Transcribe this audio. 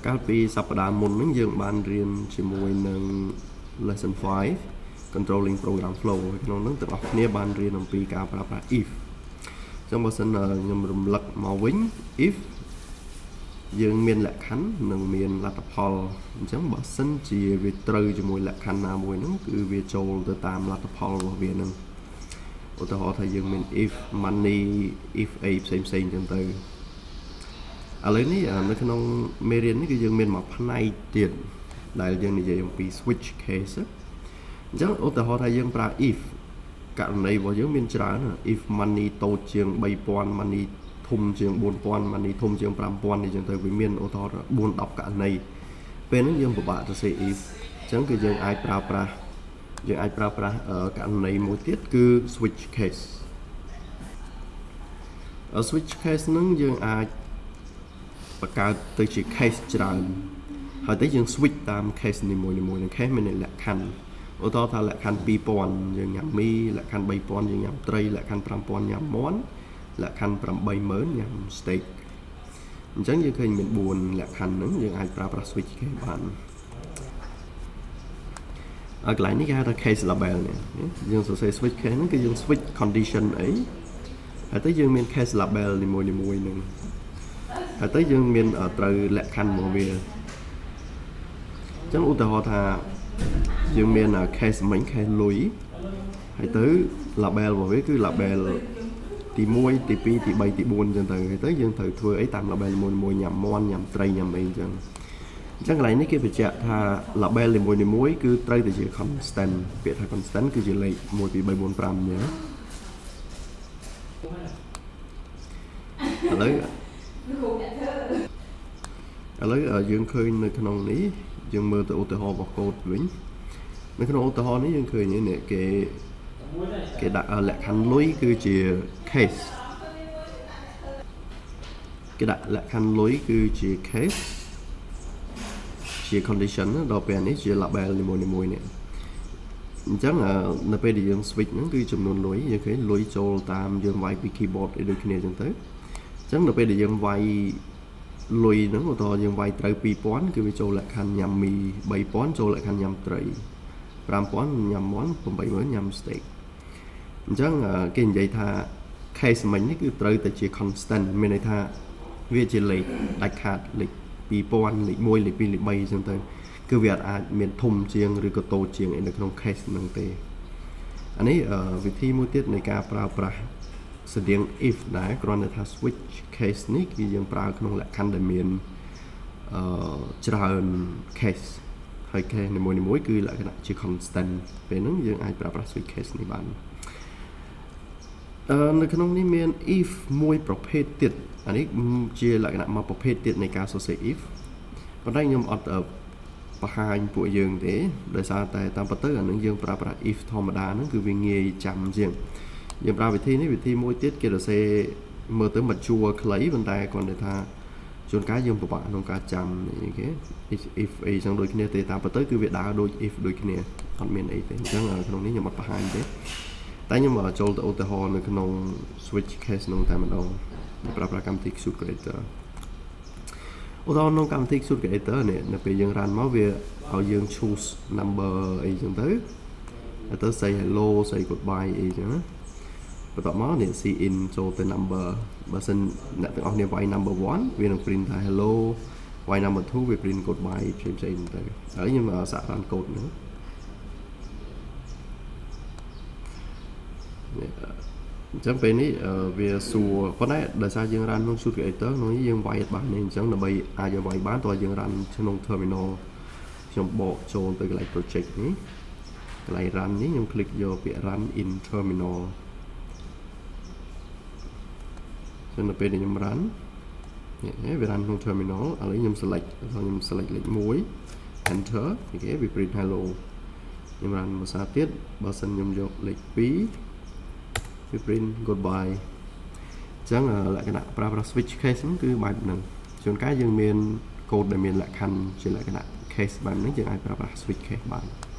កាលពីសប្តាហ៍មុនហ្នឹងយើងបានរៀនជាមួយនឹង lesson 5 controlling program flow ក្នុងហ្នឹងទាំងអស់គ្នាបានរៀនអំពីការប្រើប្រាស់ if អញ្ចឹងបើសិនខ្ញុំរំលឹកមកវិញ if យើងមានលក្ខខណ្ឌនិងមានលទ្ធផលអញ្ចឹងបើសិនជាវាត្រូវជាមួយលក្ខខណ្ឌណាមួយហ្នឹងគឺវាចូលទៅតាមលទ្ធផលរបស់វាហ្នឹងឧទាហរណ៍ថាយើងមាន if money if អីផ្សេងផ្សេងអញ្ចឹងទៅឥឡូវនេះនៅក្នុងមេរៀននេះគឺយើងមានមួយផ្នែកទៀតដែលយើងនិយាយអំពី switch case អញ្ចឹងឧទាហរណ៍ថាយើងប្រើ if ករណីរបស់យើងមានច្រើន if money តូចជាង3000 money ធំជាង4000 money ធំជាង5000នេះចឹងទៅវាមានឧទាហរណ៍4 10ករណីពេលហ្នឹងយើងពិបាកទៅសេ if អញ្ចឹងគឺយើងអាចប្រើប្រាស់យើងអាចប្រើប្រាស់ករណីមួយទៀតគឺ switch case switch case ហ្នឹងយើងអាចបង្កើតទៅជា case ច្រើនហើយទៅយើង switch តាម case នីមួយៗនឹង case មានលក្ខខណ្ឌឧទាហរណ៍ថាលក្ខខណ្ឌ2000យើងញ៉ាំមីលក្ខខណ្ឌ3000យើងញ៉ាំត្រីលក្ខខណ្ឌ5000ញ៉ាំមាន់លក្ខខណ្ឌ80000ញ៉ាំ steak អញ្ចឹងយើងឃើញមាន4លក្ខខណ្ឌហ្នឹងយើងអាចប្រើប្រាស់ switch case បានហើយកន្លែងនេះគេហៅថា case label នេះយើងសរសេរ switch case ហ្នឹងគឺយើង switch condition អីហើយទៅយើងមាន case label នីមួយៗហ្នឹងហើយទៅយើងមានត្រូវលក្ខខណ្ឌរបស់វាអញ្ចឹងឧទាហរណ៍ថាយើងមាន case មិញ case លុយហើយទៅ label របស់វាគឺ label ទី1ទី2ទី3ទី4អញ្ចឹងទៅហើយទៅយើងត្រូវធ្វើអីតាម label មួយមួយញ៉ាំមាន់ញ៉ាំត្រីញ៉ាំអីអញ្ចឹងអញ្ចឹងកន្លែងនេះគេបញ្ជាក់ថា label នីមួយៗគឺត្រូវតែជា constant ពាក្យថា constant គឺជាលេខ1 2 3 4 5អញ្ចឹងឥឡូវយើងឃើញនៅក្នុងនេះយើងមើលទៅឧទាហរណ៍របស់កូដវិញនៅក្នុងឧទាហរណ៍នេះយើងឃើញនេះគេគេដាក់លក្ខខណ្ឌលុយគឺជា case គេដាក់លក្ខខណ្ឌលុយគឺជា case ជា condition ដល់ពេលនេះជា label នីមួយៗនេះអញ្ចឹងនៅពេលដែលយើង switch ហ្នឹងគឺចំនួនលុយយើងឃើញលុយចូលតាមយើងវាយពី keyboard អីដូចគ្នាអញ្ចឹងទៅអញ្ចឹងនៅពេលដែលយើងវាយលុយហ្នឹងឧទាហរណ៍យើងវាយត្រូវ2000គឺវាចូលលក្ខខណ្ឌញ៉ាំមី3000ចូលលក្ខខណ្ឌញ៉ាំត្រី5000ញ៉ាំមាន់80000ញ៉ាំ steak អញ្ចឹងគេនិយាយថា case មិញនេះគឺត្រូវតែជា constant មានន័យថាវាជាលេខដាច់ខាតលេខ2000លេខ1លេខ2លេខ3អញ្ចឹងទៅគឺវាអាចមានធំជាងឬក៏តូចជាងអីនៅក្នុង case ហ្នឹងទេអានេះវិធីមួយទៀតនៃការប្រើប្រាស់ស្តៀង if ដែរគ្រាន់តែថា switch case នេះគឺយើងប្រើក្នុងលក្ខខណ្ឌដែលមានអឺច្រើន case ហើយ case នីមួយៗគឺលក្ខណៈជា constant ពេលហ្នឹងយើងអាចប្រើប្រាស់ switch case នេះបានអឺនៅក្នុងនេះមាន if មួយប្រភេទទៀតអានេះជាលក្ខណៈមួយប្រភេទទៀតនៃការសរសេរ if ប៉ុន្តែខ្ញុំអត់បង្ហាញពួកយើងទេដោយសារតែតាមពិតទៅអានឹងយើងប្រើប្រាស់ if ធម្មតាហ្នឹងគឺវាងាយចាំជាងយើងប្រើវិធីនេះវិធីមួយទៀតគេសរសេរមើលទៅមកជួរខ្លីប៉ុន្តែគ្រាន់តែថាជួនកាលយើងពិបាកក្នុងការចាំនេះគេ if if អីចឹងដូចគ្នាទេតាមពិតទៅគឺវាដើរដូច if ដូចគ្នាអត់មានអីទេអញ្ចឹងក្នុងនេះខ្ញុំអត់បង្ហាញទេតែខ្ញុំចូលទៅឧទាហរណ៍នៅក្នុង switch case នោះតែម្ដងប្រើប្រាស់កម្មវិធី Qt Creator ឧទាហរណ៍ក្នុងកម្មវិធី Qt Creator នេះនៅពេលយើង run មកវាឲ្យយើង choose number អីចឹងទៅហើយទៅ say hello say goodbye អីចឹងណាបន្ទាប់មកនេះ cin ចូលទៅ number បើសិនអ្នកទាំងអស់គ្នាវាយ number 1វានឹង print ថា hello វាយ number 2វា print goodbye ផ្សេងផ្សេងទៅហើយខ្ញុំសាក run code ហ្នឹងអញ្ចឹងពេលនេះវាសួរប៉ុន្តែដោយសារយើង run ក្នុង Qt Creator ក្នុងនេះយើងវាយអត់បានទេអញ្ចឹងដើម្បីអាចឲ្យវាយបានតើយើង run ក្នុង terminal ខ្ញុំបកចូលទៅកន្លែង project នេះកន្លែង run នេះខ្ញុំ click យកពាក្យ run in terminal ចឹងនៅពេលដែលខ្ញុំ run នេះវា run ក្នុង terminal ឥឡូវខ្ញុំ select ខ្ញុំ select លេខ1 enter គេវា print hello ខ្ញុំ run មួយសារទៀតបើសិនខ្ញុំយកលេខ2វា print goodbye អញ្ចឹងលក្ខណៈប្រើប្រាស់ switch case ហ្នឹងគឺបែបហ្នឹងជួនកាលយើងមាន code ដែលមានលក្ខខណ្ឌជាលក្ខណៈ case បែបហ្នឹងយើងអាចប្រើប្រាស់ switch case បាន។